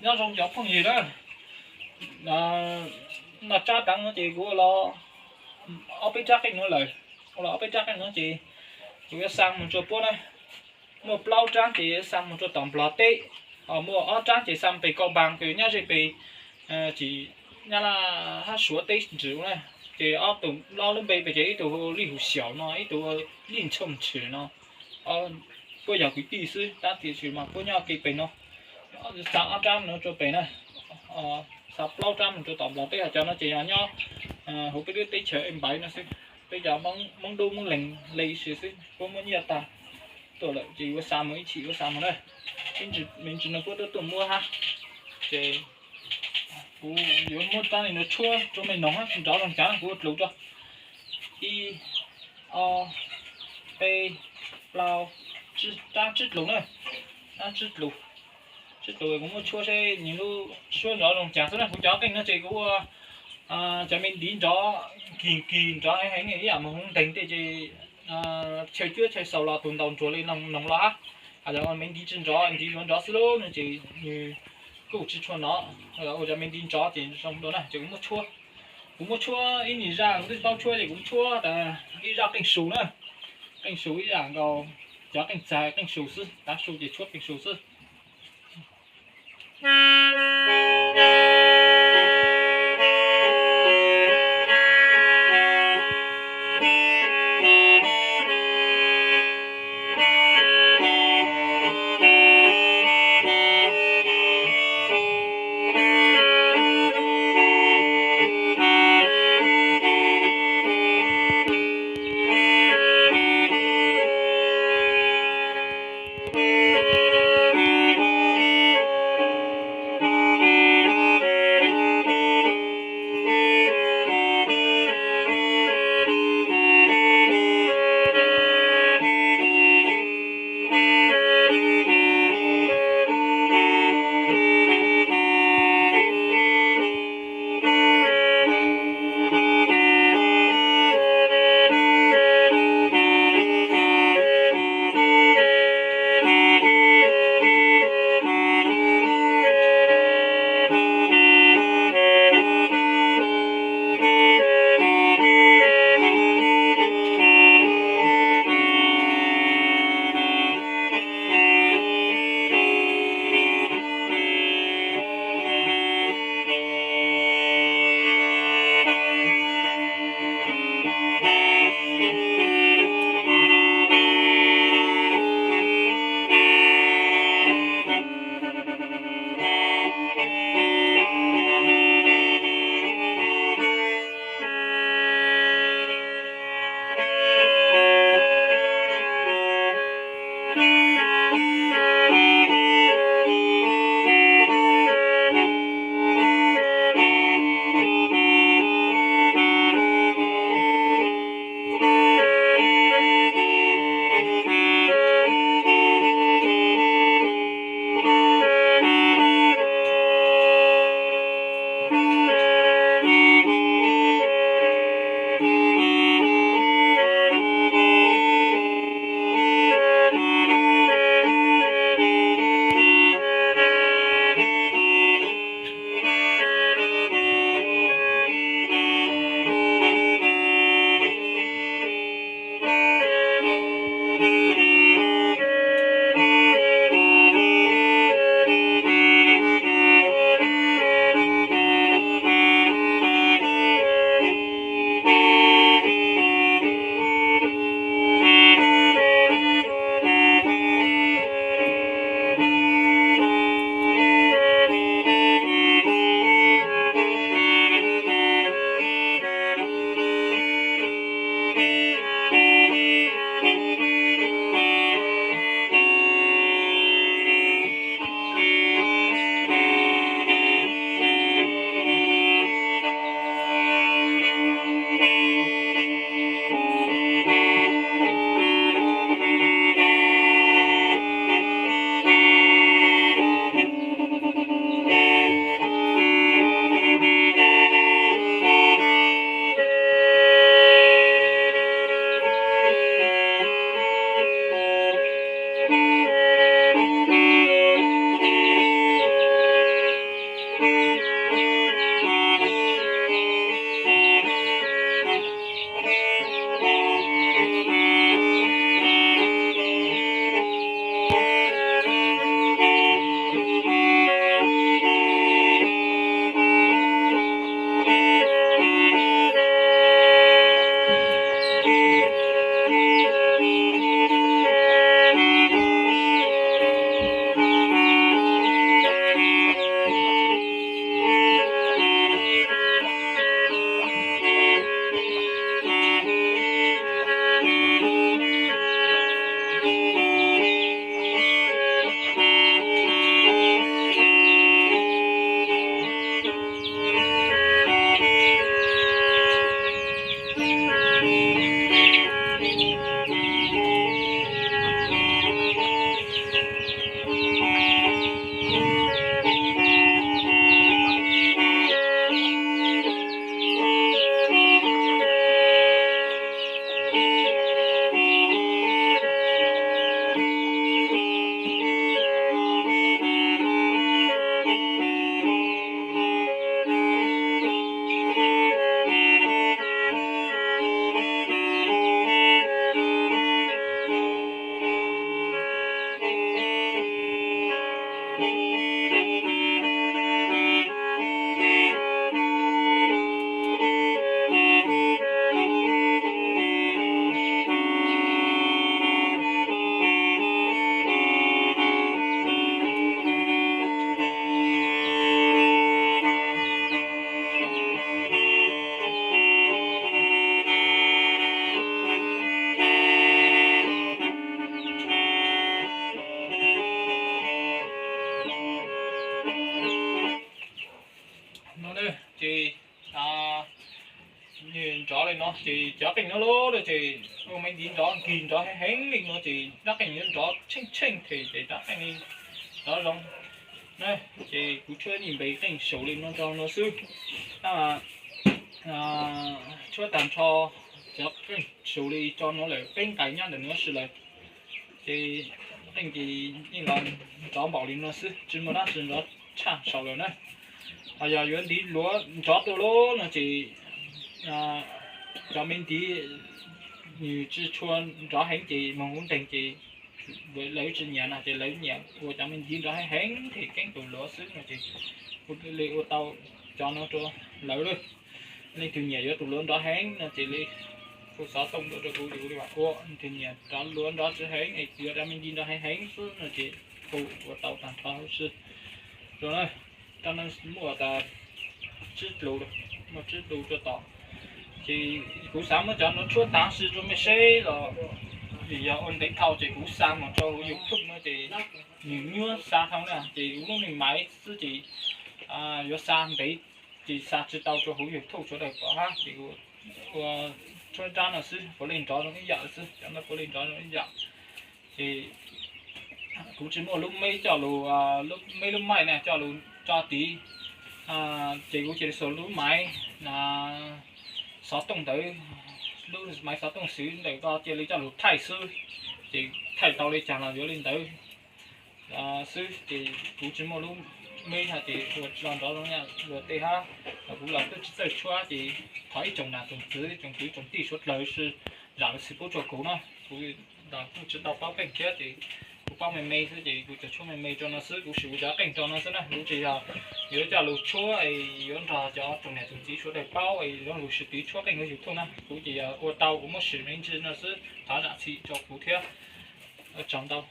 Nyob zoo cov phooj ywg na, noj tsab teev no ces kuv ua los ob peb rab qeej no lawm, ua los ob peb rab qeej no ces kuv yuav xa mus rua puab na. Muaj plaub rab ces yuav xa mus rua tom Nplog teb, ho muaj ob rab ces xa pem Cao Bằng, pem nyob ze pem, tsis, Nyab Laj hab Suav teb nrad na. Ces ob tug, ob lub npe pem ces ib tug hu Lij Hum Xyaum no, ib tug Lij Ntxhooj Ntshwm no. Puab yog kwv tij xwb tab tiam sis mas puab nyob kev pem no. Xa ob rab no rua pem na, xa plaub rab mus rua tom Nplog teb, ho cov no ces yog nyob huv peb lub teb chaws Npaiv no xwb. Peb cov Hmoob Dub Hmoob Lees le ib sim xwb, puab muab nyiaj tag tuaj lawm ces yuav xa mus ib chim yuav xa mus na. Ib me ntsis no puab tuaj tuaj muab hab. Ces kuv yuav muab rab no tshuab rua mej noog, nrov zoo caag kuv ua dlus rua. Ib, ob, peb, plaub, rab tsib dlus na. Rab tsib dlus, tsib dlus kuv muab tshuab seb nws lub suab nrov zoo caag xwb na. Kuv cov qeej no ces kuv ua cov me ntiv nrov kig kig nrov heev heev ib yam moog hoob nteeg tej ces chaw cuab chaw xaus los tus ntaus nruag le noog los hab. Ho cov me ntiv tsi nrov, ntiv nrov nrov xwb lub no ces nws kuj tsi tshua nov. Ua cov me ntiv nrov ces zoo dua na ces kuv muab tshuab. Kuv muab tshuab ib nyuag zaj kuv twb tsi paub tshuab ces kuv tshuab tas ib zaj qeej su na. Qeej su ib yam nkaus cov qeej txag qeej su xwb, tav su ces tshuab qeej su xwb. Ces cov qeej no loj loj ces ua me ntsis nrov nkig nrov heev heev li no ces rab qeej yuav nrov tsheej tsheej thiab ces rab qeej nrov zoo na. Ces kuv tshuab ib npe qeej saum li no rau no xwb. Tshuab tag nrho cov qeej saum li tso no lawm peb nqai nyob ntawm no sis lawm. Ces qeej ces yeej los nrov npaum li no xwb, tsis muaj dab tsi nrov tshaj saud lawm na. Ho yog yuav ntiv luav nrov dua lawm no ces cov me ntiv nws tsis tshua nrov heev ces moog hauv nteeg ces lawv tsis nyiam no ces lawv nyiam ua cov me ntiv nrov heev heev thiab keeb tus luav xwb no ces kuv li ua tau cov no rau lawv lawm. Leej twg nyiam yuav tus luav nrov heev no ces li hu xov tooj tuaj rau kuv ces kuv li ua. Leej twg nyiam cov luav nrov tsis heev es yuav cov me ntiv nrov heev heev xwb no ces hu ua tau tag nrho huv si rau na. Rab no muaj tas tsib lus, muaj tsib lus rau tom. Ces kuv xav muab cov no tshuab tag huv si rau mej seb los vim yog ua ntev dhau ces kuv xa mus rau huv YouTube no ces nws nyuaj xa dhau na ces kuv lub me maiv xwb ces yuav xa ntev ces xa tsis tau rau huv YouTube sawv daws pom hab ces ua tshuab rab no xwb puav leej nrov zoo ib yam xwb, cov no puav leej nrov zoo ib yam. Ces kuv tsis muaj lub meb coj lus, lub meb lub maij na coj lus tso tid, ces kuv cia li xuas lub maiv xov tooj ntawd, lub maiv xov tooj xwb ntawm ko cia li coj lus thaij xwb, ces thaij tau li cas los yuav li ntawd xwb ces kuv tsis muaj lub meb no ces ua tsis tau nrov zoo ib yam luag tej hab. Kuv los kuj tsis txawj tshuab ces thov ib tsoom nam tsoom txiv tsoom kwv tsoom tij suav dlawg zam lub txim pub rau kuv no, kuv los kuj tsis tau paub qeej thiab ces kuv paub me me xwb ces kuv tsuas tshuab me me rau no xwb, kuv sim ua cov qeej rau no xwb na, kuv tsis yog yuav coj lus tshuab es yuav nrog cov tsoom niam tsoom txiv sawv daws paub es zoo lus sim tiv tshuab qeej huv YouTube na, kuv ces yog ua tau kuv muab sim me ntsis no xwb, thov zam txim rau kuv thiab. Ua tsaug ntau.